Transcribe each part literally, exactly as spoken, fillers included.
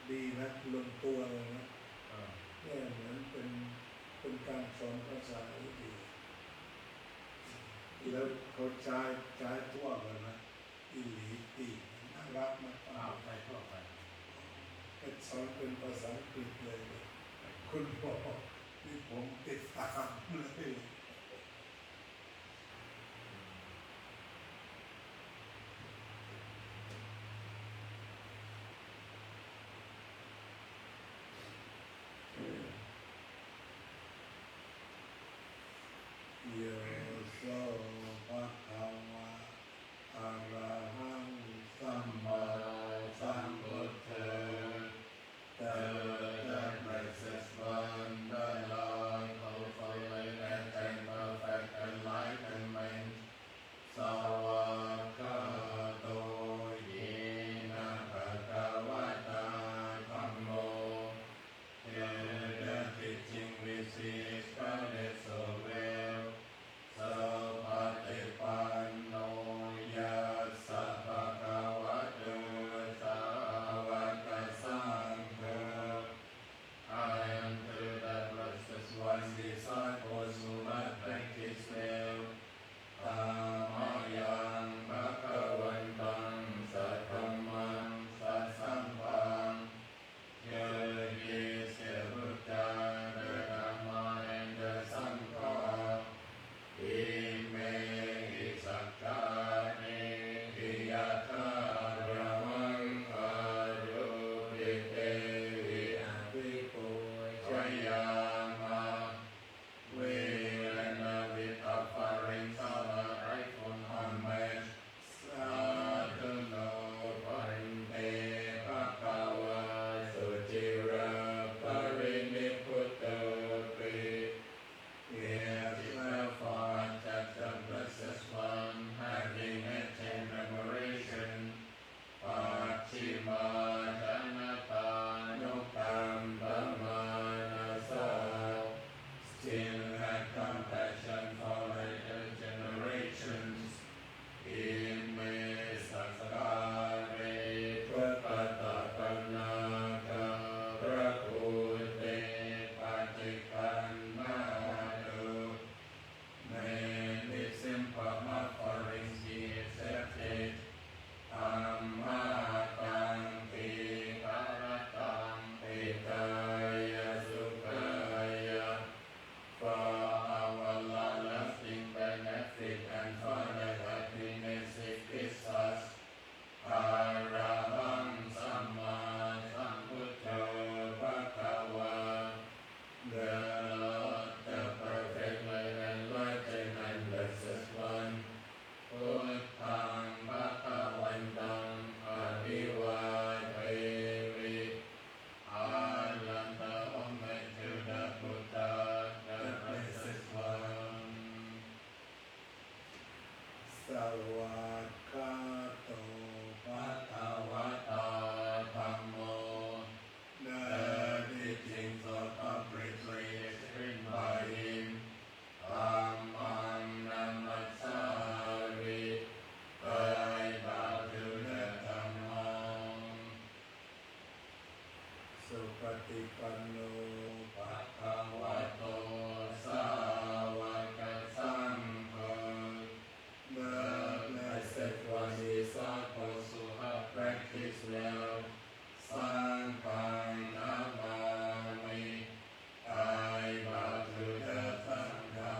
ดีนะ ลงตัวเลยนะ อ่า เนี่ยเหมือนเป็น เป็นการสอนภาษาที่ดี แล้วเขาใช้ ใช้ทั่วกันนะ อิหลีติ น่ารักมาก อ้าว ใช้ทั่วไป ก็สอนเป็นภาษาอังกฤษเลย คุณหมอ ที่ผมติดตามเลย Yo so bhagavā arahaṃ sammāsambuddho, the, the blessed one, the Lord, hopefully attained perfect enlightenment. Svākkhāto yena bhagavatā dhammo, the, the teaching which he expounded so well. Supaṭipanno yassa bhagavato sāvakasaṅgho, unto the blessed one, disciples who have practiced well. Tammayaṃ bhagavantaṃ sadhammaṃ sasaṅghaṃ, yo he savuttā, the Dhamma and the Saṅgho, imehi sakkārehi yathārahaṃ ārūpitehi abhipūjayāma. We render with offering our grateful homage. Sādhu no bhante bhagavā suciraparinibbutopi. Yes, therefore, that the blessed one, having attained liberation, pacchimājanatānukampamānasā, still had compassion for later generations. Ime sakkāre dukkhappaṭipanāgā, raghū te paṭiggaṇhātu. May these simple offerings be accepted. Amhākaṃ dīgharattaṃ hitāya sukhāya, for our long-lasting benefit and for the happiness it gives us. Arahaṃ sammāsambuddho bhagavā, the Lord, the perfectly enlightened and blessed one, buddhaṃ bhagavantaṃ abhivādemi. I render homage to the Buddha, the blessed one. Svākkhāto bhagavatā dhammo, the teaching so completely explained by him. Dhammaṃ namassāmi. I bow to the Dhamma. Supaṭipanno bhagavato sāvakasaṅgho, the blessed one, disciples who have practiced well. Saṅghaṃ namāmi. I bow to the Sangha.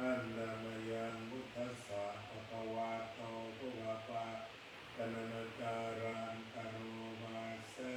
Handa mayaṃ buddhassa bhagavato pūjapākānamakāraṃ karoma se.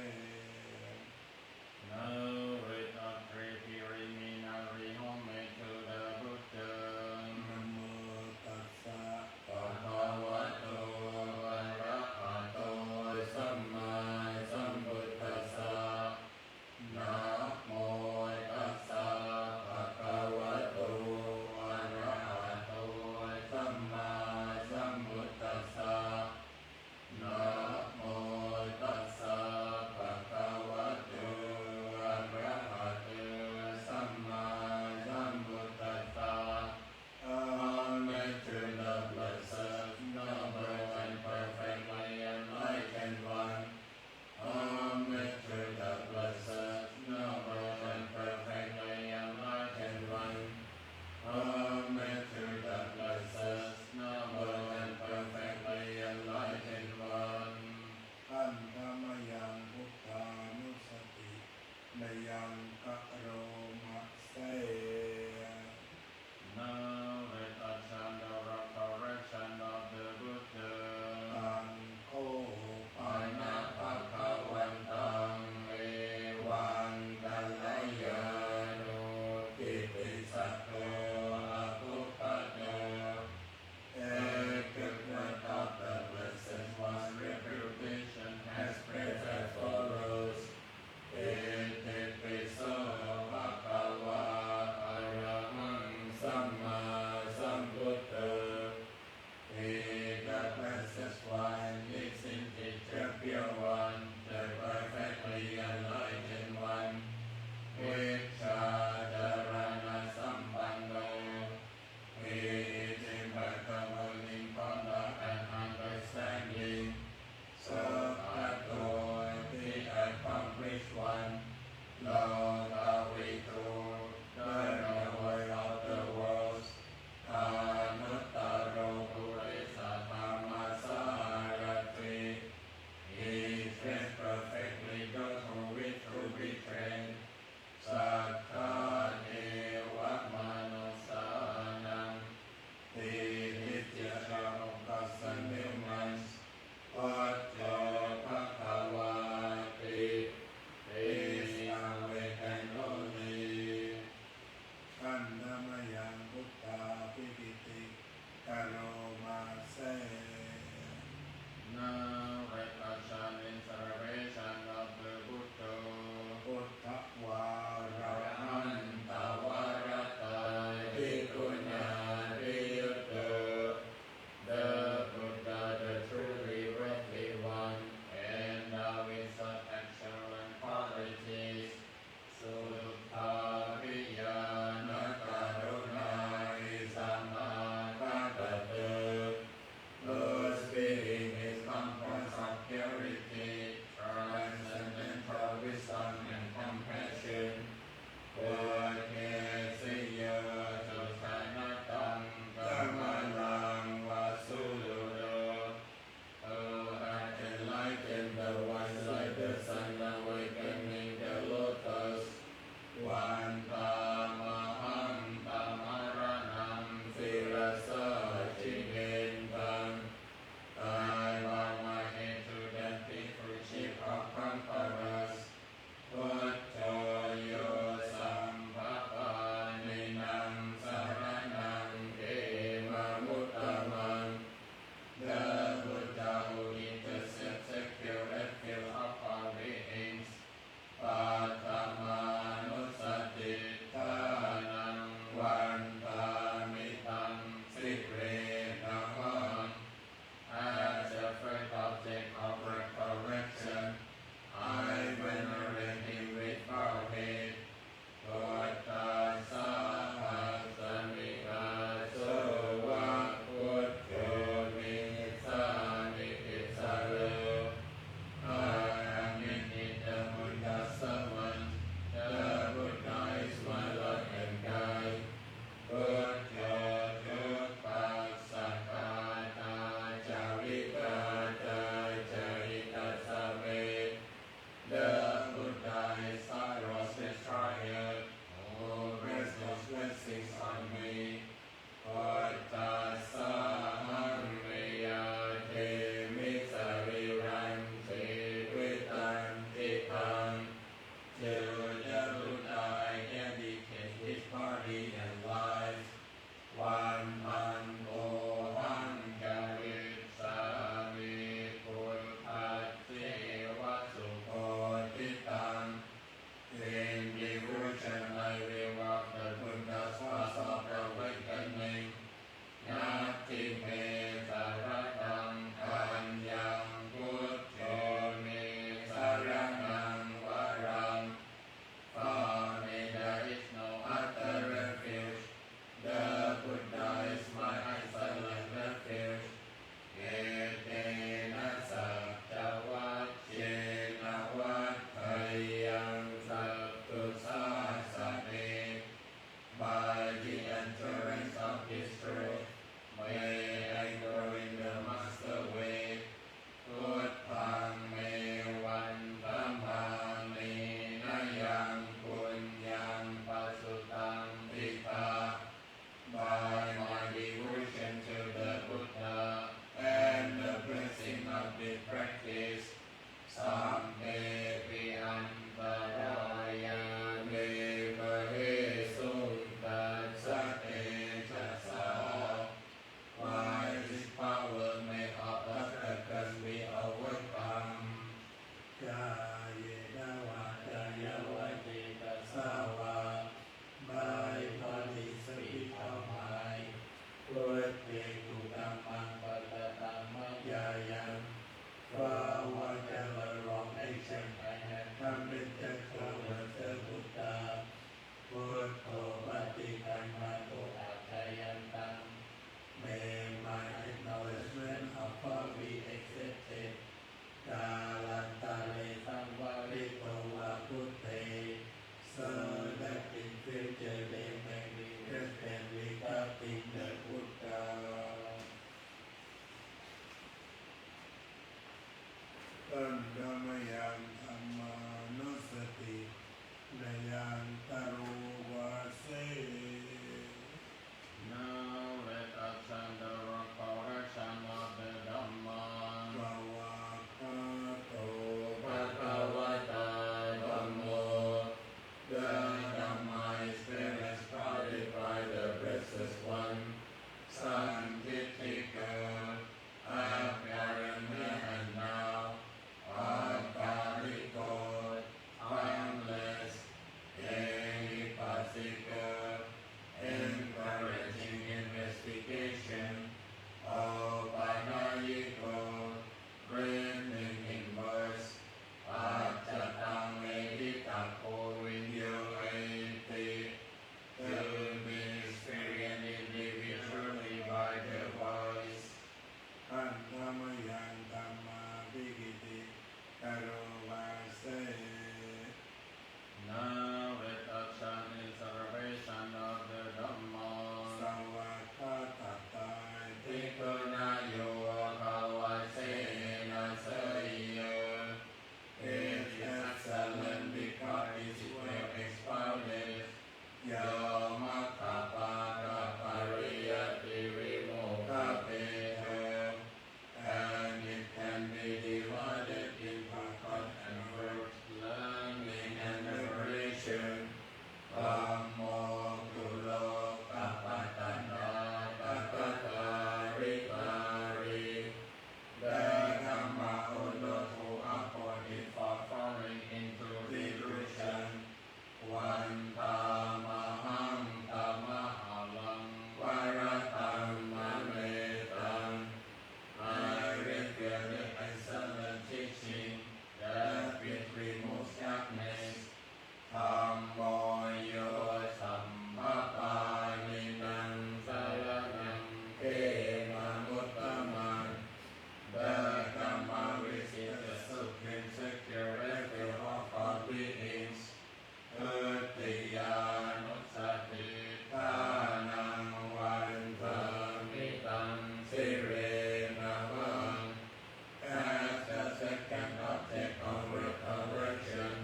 an object of recollection,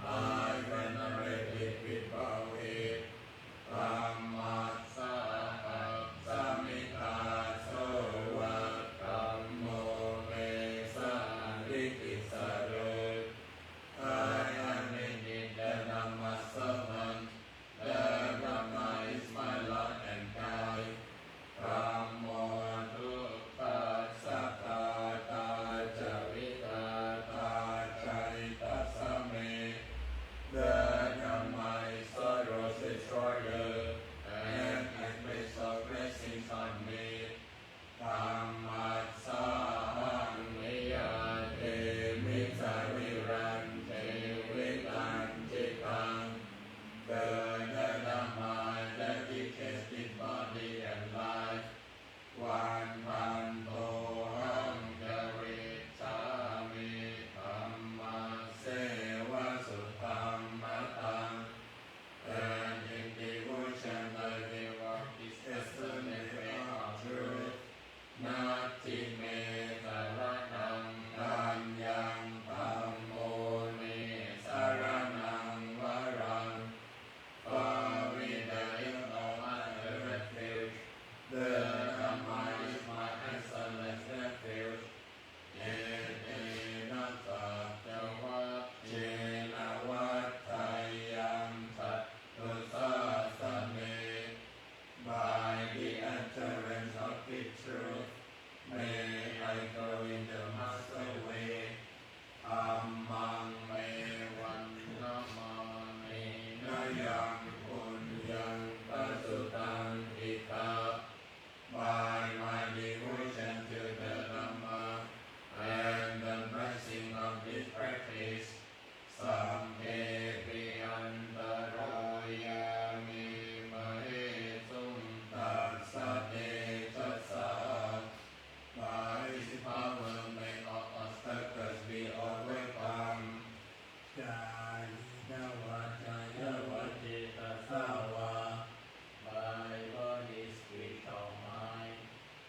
I venerate it, we bow it. Dhammasākacchamiddha, so what? Dhammo me sāmīcissaro. I am in need of Dhamma's servant. The Dhamma is my light and guide. Dhammo dukkhassa ghātā ca vidhātā ca hitassa me. The Dhamma is sorrow destroyer and is the blessings on me. Dhammassāhaṃ niyyādemi sarīrañjīvitañcidaṃ. The Dhamma dedicates body and life. Vandantohaṃ carissāmi dhammasseva sudhammataṃ. And in devotion I will walk this excellent way of truth. Natthi me saraṇaṃ aññaṃ, dhammo me saraṇaṃ varaṃ. For me there is no other refuge. The Dhamma is my excellent refuge. Etena saccavajjena vaḍḍheyyaṃ satthu sāsane. By the utterance of this truth, may I go in the master way. Dhammaṃ me vandamānena yaṃ puññaṃ pasutaṃ idha. By my devotion to the Dhamma and the blessing of this practice, sabbepi antarāyā me māhesuṃ tassa tejasā. By his power may all obstacles be overcome. Kāyena vācāya va cetasā vā. By body, speech or mind.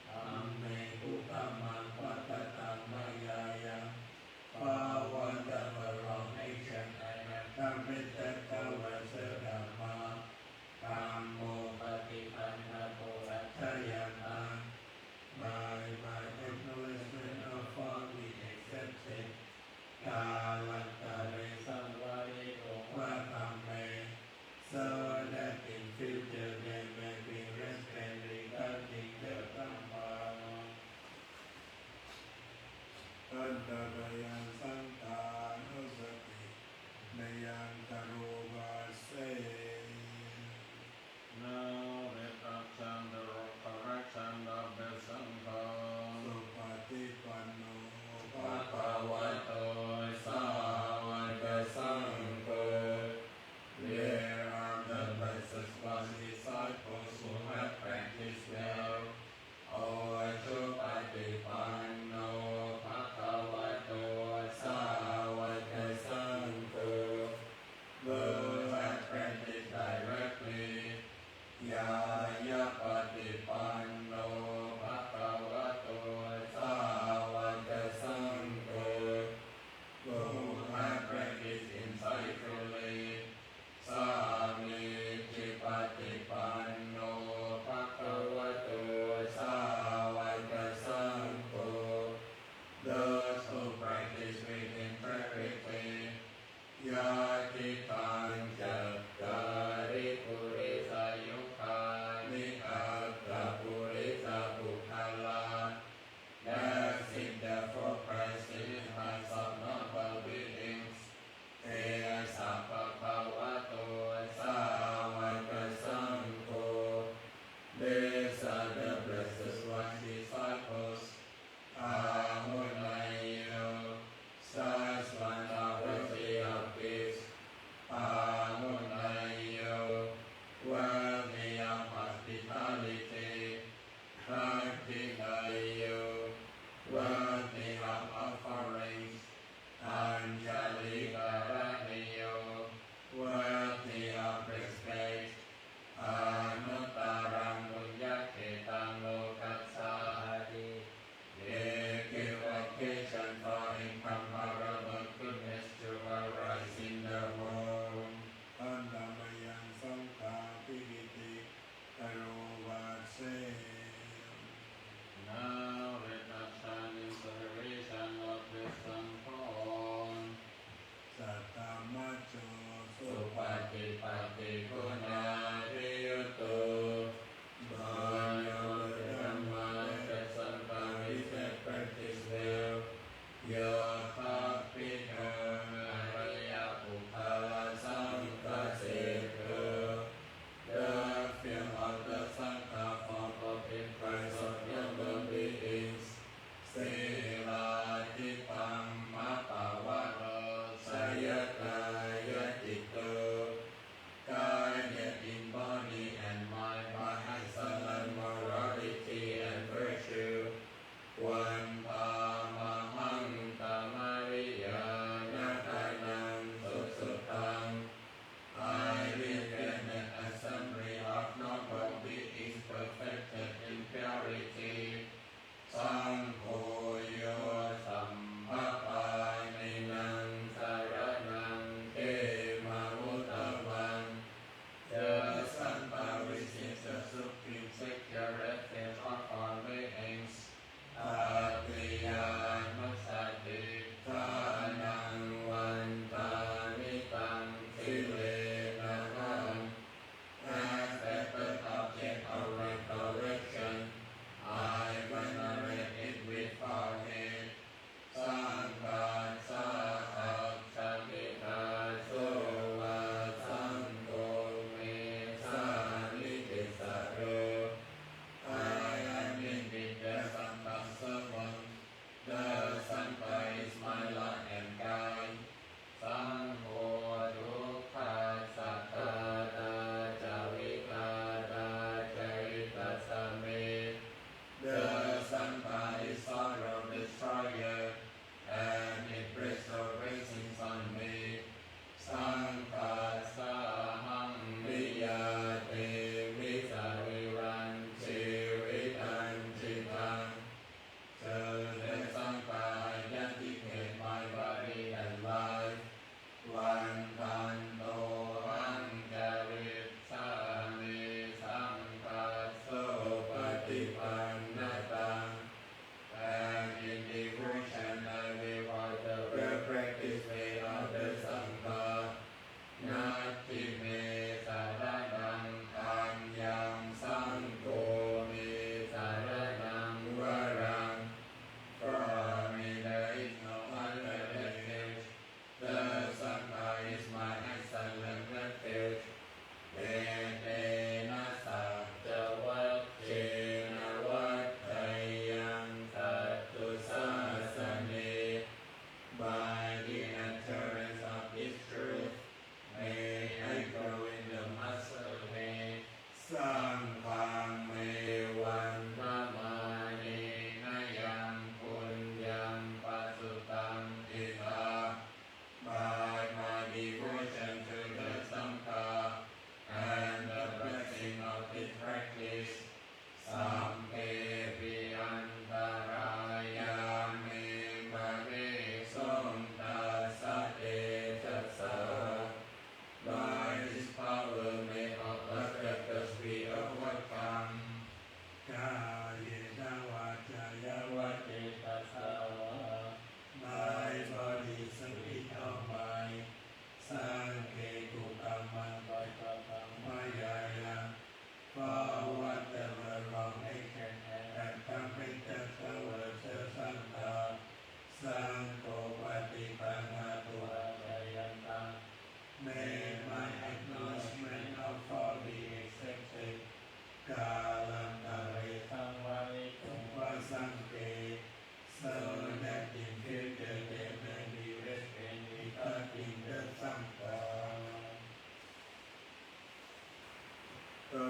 Dhamme kukammaṃ pakataṃ mayā yaṃ bhavatu paroppajittaṃ, dhamme cakkavā so dhammo dhammo paṭibandhako accayantaṃ. By my acknowledgement of fault, we accept it. Kālantare saṃvarituṃ va dhamme, so that in future there may be respect regarding the Dhamma. Antarāyaṃ santānussatiniyyaṃ karoma se. Now let us chant the recollection of the Sangha. Supaṭipanno bhagavato sāvakasaṅgho. Here are the blessed ones, disciples who have practiced well. Ujupaṭipanno bhagavato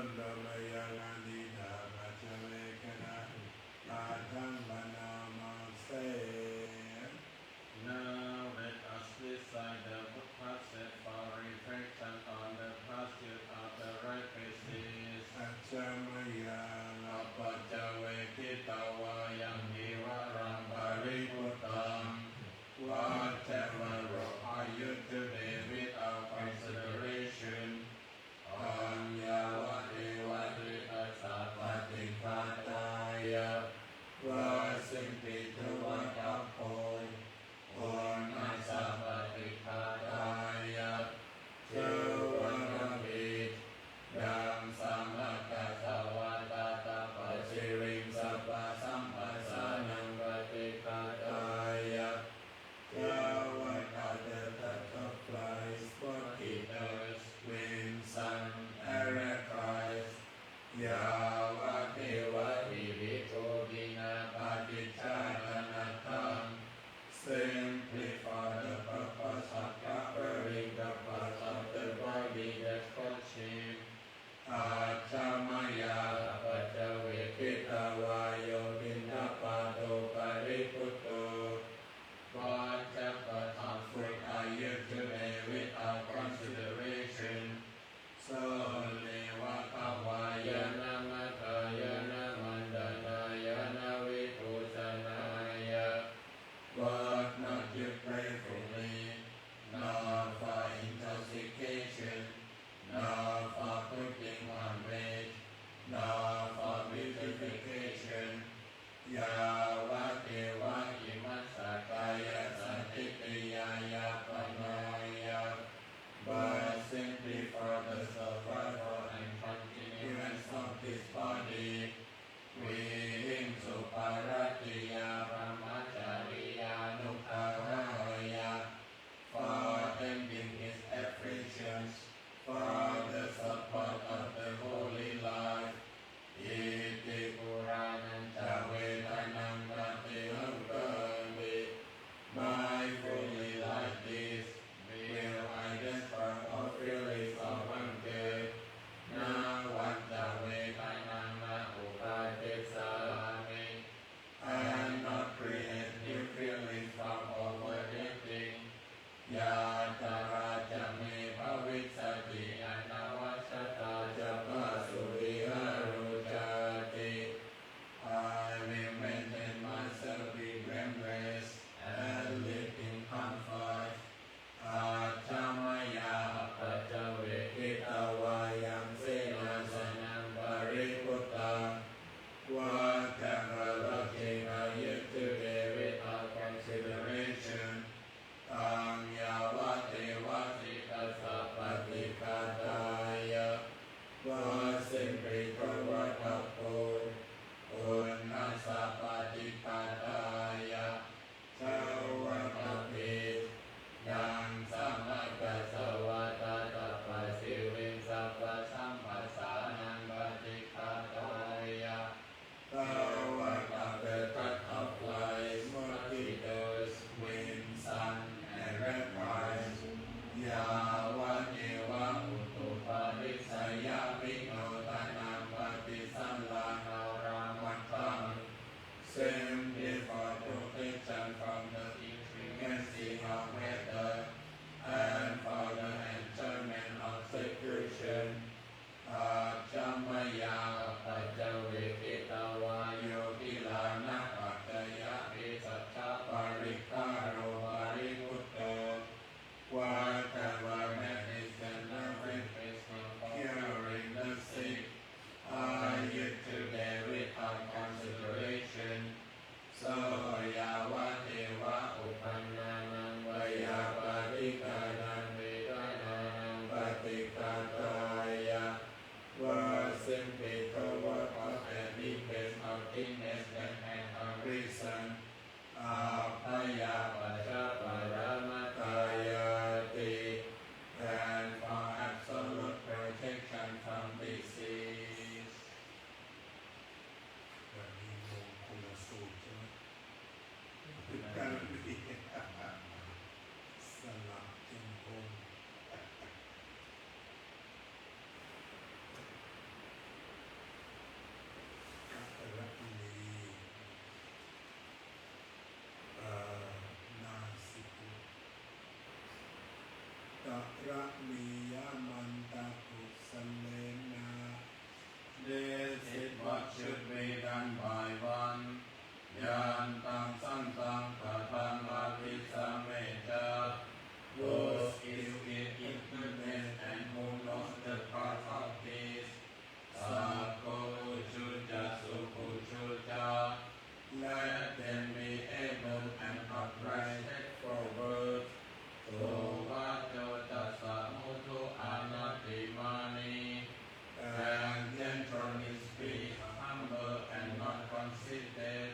Mayaṃ atītapaccavekkhaṇaṃ aṭṭhaṃ bhaṇāma se. Now let us recite the Buddha said for reflection on the past use of the right basis. Ajja mayaṃ apaccavekkhitvā yaṃ nivāraṃ paribhuttaṃ, vajjabalo ayujume without consideration. Aññāvadeva cittassa paṭighātāya, vasiṃ pītuvādabbo, uṇhassa paṭighātāya, cūvaravīdaṃ samaggassa vātatappasiriṃ sabbasamphassānaṃ paṭighātāya, cūvaḍḍhassa tattha flies, mosquitoes, winds and arrows. Yāvadeva hirikopinapaṭicchādanatthaṃ, simply for the purpose of covering the parts of the body that touch him. Ajja mayaṃ apaccavekkhitvā yo piṇḍapāto paribhutto, vajjapathaṃ food ayujume without consideration. So neva davāya na madāya na maṇḍanāya na vibhūsanāya. Work not you playfully, nor for intoxication, nor for putting on weight, nor for beautification. Yāvadeva imassa kāyassa ṭhitiyā yāpanāya, but simply for the survival and continuance of this body. Vihiṃsuparatiyā brahmacariyānuggahāya, for tending his afflictions, for the support of the holy life. Iti purāṇañca vedanaṃ paṭihaṅkhāmi, mindfully like this. paramiyā mantakusalena. This is what should be done by one. Yantaṃ santaṃ padaṃ abhisamecca, who gives it good name and who knows the path of peace. Sakko ujū ca suhujū ca, let them be able and upright, straightforward. Suvaco cassa mudu anatimānī, and gentleness be humble and not conceited.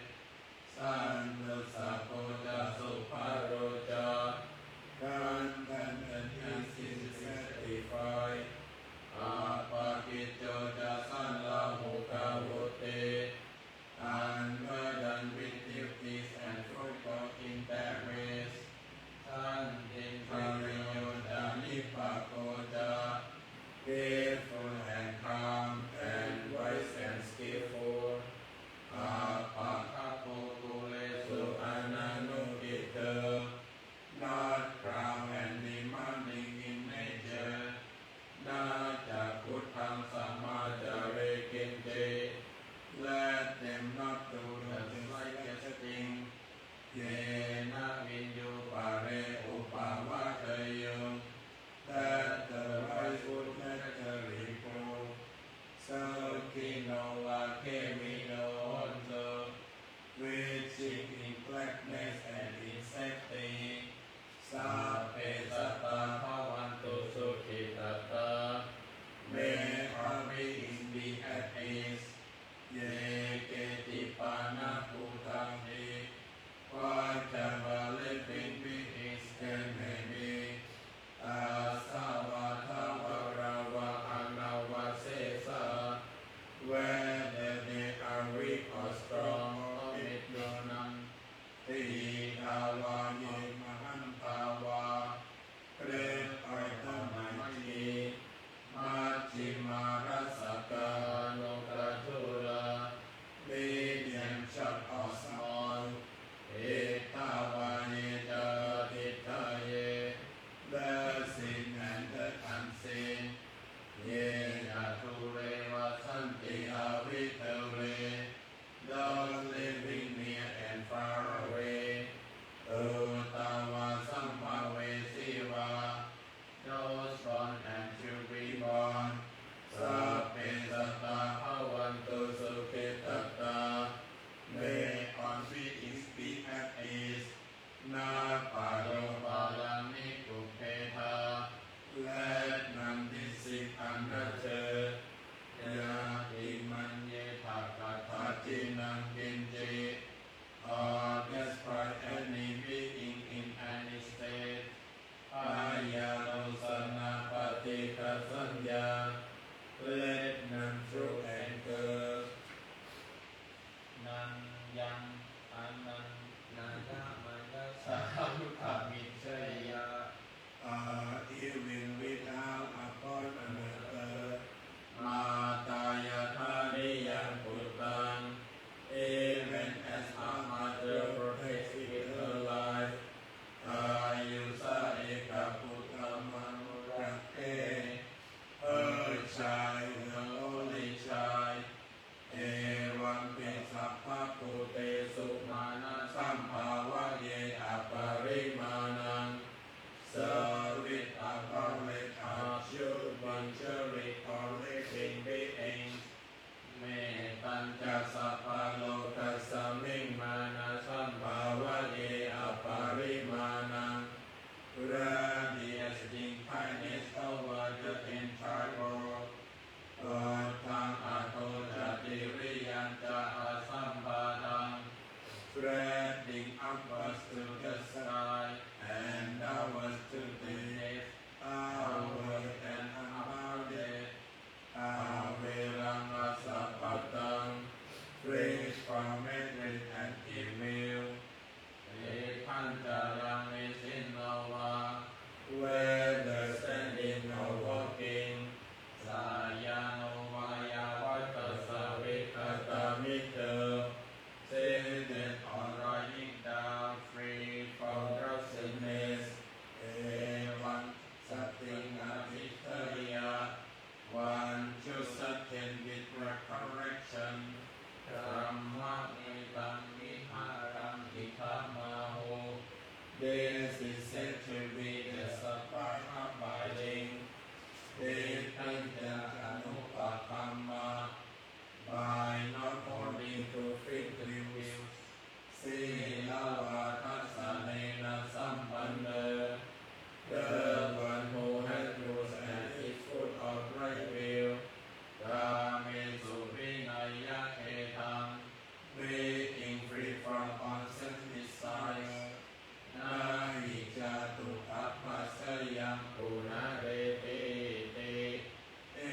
Ayaṃ punaretīti.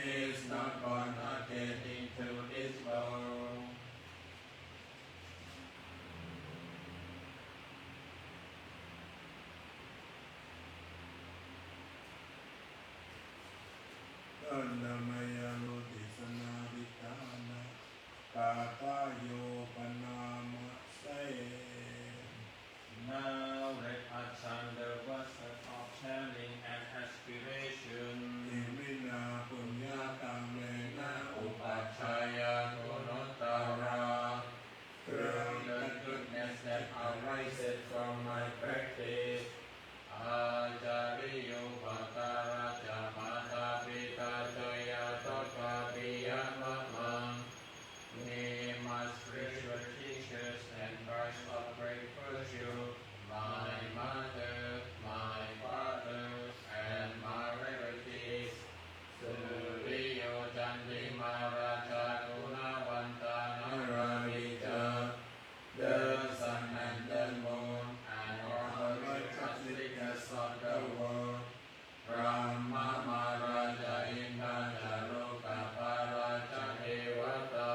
Is not born again into this world. ต้นธรรมยังติสนาวิธานะ กาตาโยปนามะเส Now let us chant the verses of chanting and aspiration. Iminā puññakammena upajjhāyā guṇuttarā. Through the goodness that arises from my practice, ācariyūpakārā ca mātā pitā ca ñātakā piyā mamaṃ, may my spiritual teachers and guides of great virtue, my mother, my father, and my relatives, suriyo candimā rājā guṇavantā narāpi ca, the sun and the moon, and all the majestic gods of the world, brahmamārā ca indā ca lokapālā ca devatā,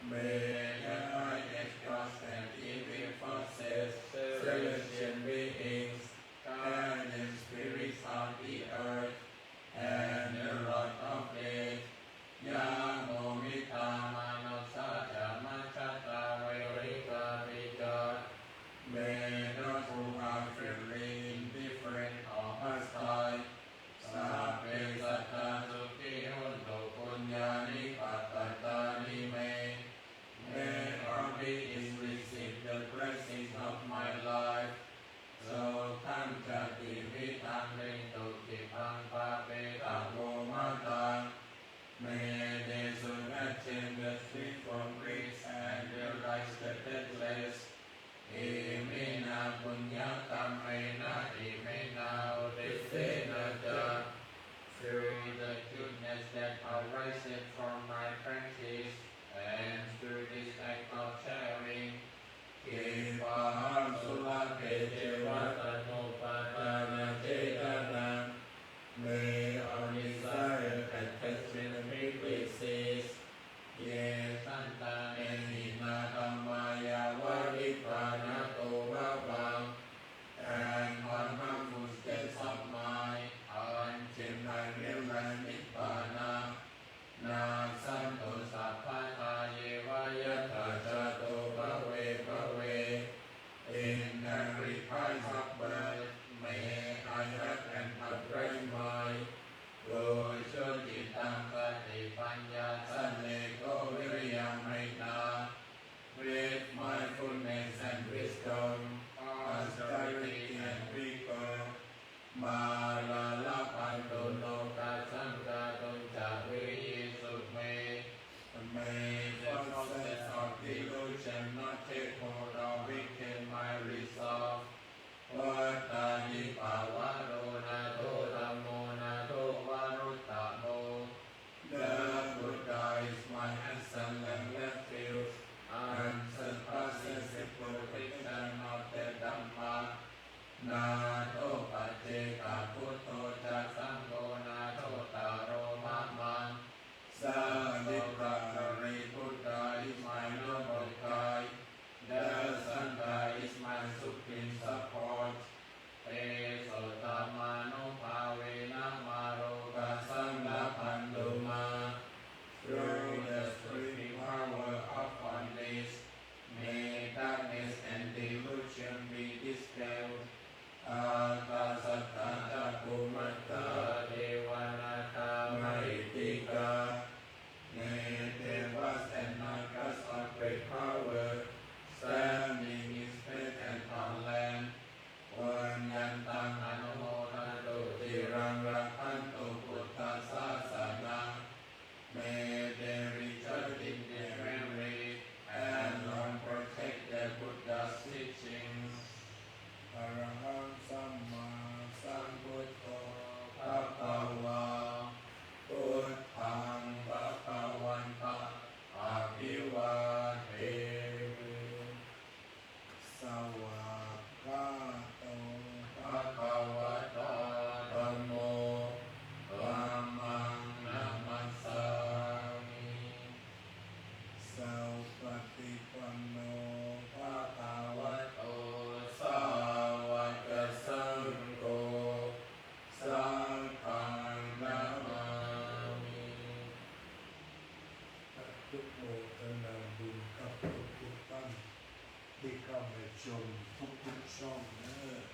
may the highest gods and evil forces, celestial beings, guardian spirits of the earth, and the lord of death, yamo mittā manussā ca majjhattā verikāpi ca, may those who are feeling indifferent or hostile, sabbe sattā sukhī hontu puññāni pakatāni me, may all beings receive the blessings of my life, sukhañca tividhaṃ dentu khippaṃ pāpetha vo mataṃ, may they soon attain the freedom from grief and realize the deathless. Iminā puññakammena iminā uddisena ca, through the goodness that arises from my practice, and through this act of sharing, khippāhaṃ sulabhe ceva taṇhupādānachedanaṃ, may all desire attachment quickly cease, ye santāne hīnā dhammā yāva nibbānato bhavaṃ, and all harmful states of mind, until I realize nibbāna, nassantu sabbadā yeva yattha jāto bhave bhave. In every kind of birth, may I have an upright mind, ujucittaṃ satipaññā sallekho viriyamhinā, with mindfulness and wisdom, austerity and vigor, mārā labhantu nokāsaṃ kātuñca viriyesu me. May the forces of delusion not take hold or weaken my resolve. Uttānīpā varo nātho dhammo nātho varuttamo, the Buddha Supaṭipanno bhagavato sāvakasaṅgho, saṅghaṃ namāmi. อนุโมทนาบุญกับทุกๆท่านที่เข้ามาชมทุกๆช่องเนอะ